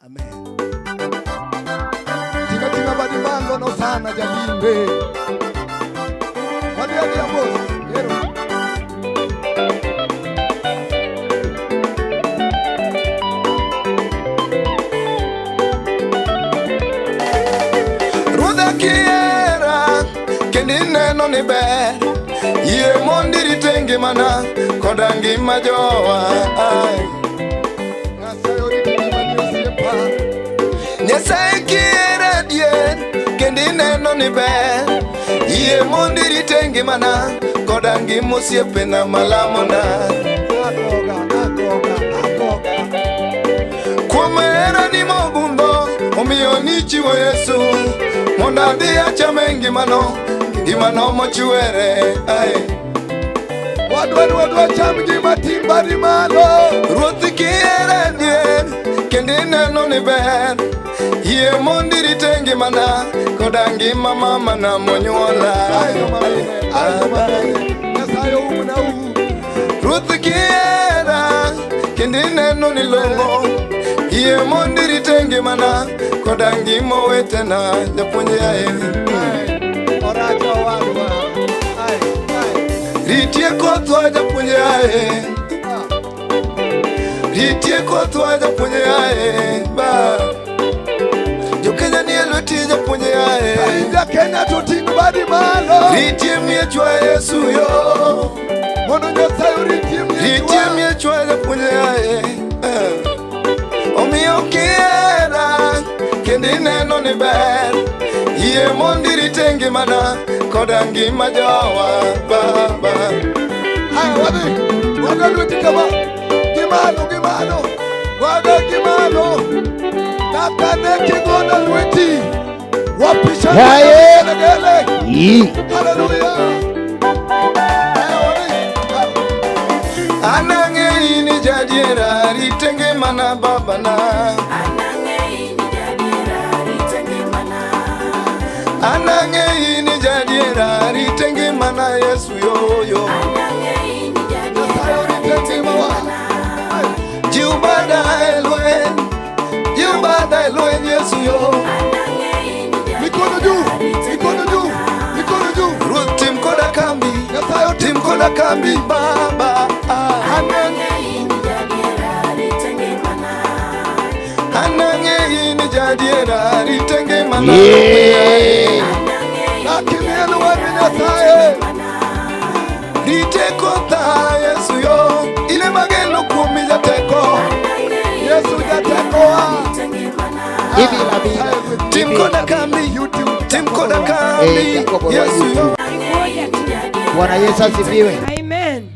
Amen. Tinga tinga badi malo no sana jabimbe. Wadhi adhi mos. Ero. Ruodha kihera kendo ineno ni ber, yie mondo irite ngimana koda ngima jowa. Ai. Nyasaye orit ngimani osiepa. Nyasaye kihera adier kendo ineno ni ber, yie mondo irite ngimana koda ngima osiepena malamona. Akoga, akoga, akoga. Kuom herani mogundho omiyo nichiwo Yesu mondo adhi achame ngimano, ngimano mochwere. Ai. Wadwa ni wadwa cham gima ting' badi malo. Ruoth kihera adier kendo ineno ni ber, yie mondo irite ngimana koda ngima mamana monyuola. Ayo mamine, ayo mamine. Nyasaye oumna u. Ruoth kihera kendo ineno ni long'o, yie mondo irite ngimana koda ngima owetena japuonj yaye. Oracha owadwa. Ai, ai. Ritie kothwa japuonj yaye, ritie kothwa japuonj yaye ba. Jokenya ni e lweti japuonj yaye. Ja Kenya to ting' badi malo. Ritie miechwa Yesu yo. Mondo Nyasaye oritie Ritie miechwa. miechwa japuonj yaye. Omiyo kihera kendo ineno ni ber, yie mondo irite ngimana koda ngima jowa baba. Haya, wadhi. Wago lweti kama. Gimalo, gimalo. Wago gimalo. Kaka ne kigona lweti. Wapisha Yaye. gelegele. Yi. Haleluya. Haya, wadhi. An ang'eyi ni jadiera, rite ngimana babana. An ang'eyi ni jadiera, rite ngimana Yesu yoyo. Nyasaye orite ngimawa. Jiw bada e lweny, jiw bada e lweny Yesu yo. Mikono juu, mikono juu, mikono juu. Ruoth tim koda kambi, Nyasaye tim koda kambi baba. Amen. An ang'eyi ni jadiera, rite ngimana. Yeah. Nakimiel wer Nyasaye. Rite kotha Yesu yo, in ema ageno kuomi jateko. Yesu jatekowa. Ibila bila. Tim koda kambi, tim koda Eh, kambi Jacobo, Yesu yo. Ngoja tu. Bwana Yesu asifiwe. Amen.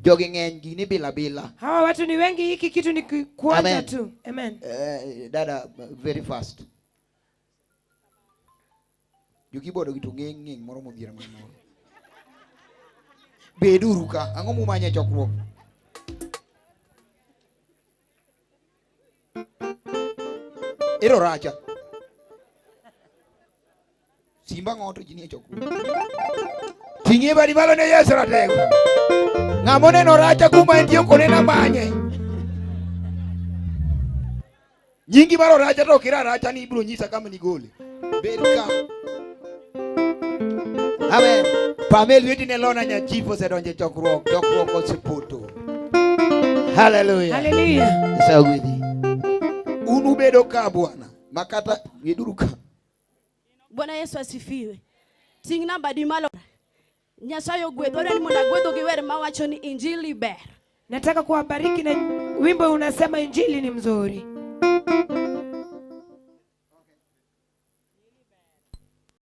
Jogi ng'eny gini bila bila. Hawa watu ni wengi, hiki kitu ni kuonja Amen. tu. Amen. Eh, dada very fast. Jokibodo gi to ng'eng ng'eng moro modhiera moro. Beduru ka, ang'o mumanye e chokruok? Ero racha. Simba ng'o to ji nie chokruok. Ting'ie badi malo ne Yesu ratego. Ng'ama oneno racha kuma entie ok onena manye. Nyingi mar oracha to ok ira racha ni ibiro nyisa kama nigole. Bed ka. Amen. Pame lweti ne lona nyachief osedonjo e chokruok, chokruok osepoto. Hallelujah. Hallelujah. Nyasaye ogwedhi. Un ubedo ka Bwana, makata beduru ka. Bwana Yesu asifiwe. Ting'na badi malo. Nyasaye ogwedho adwaro ni mondo agwedho gi wer mawacho ni injili ber. Nataka kuwabariki na wimbo unasema injili ni mzuri.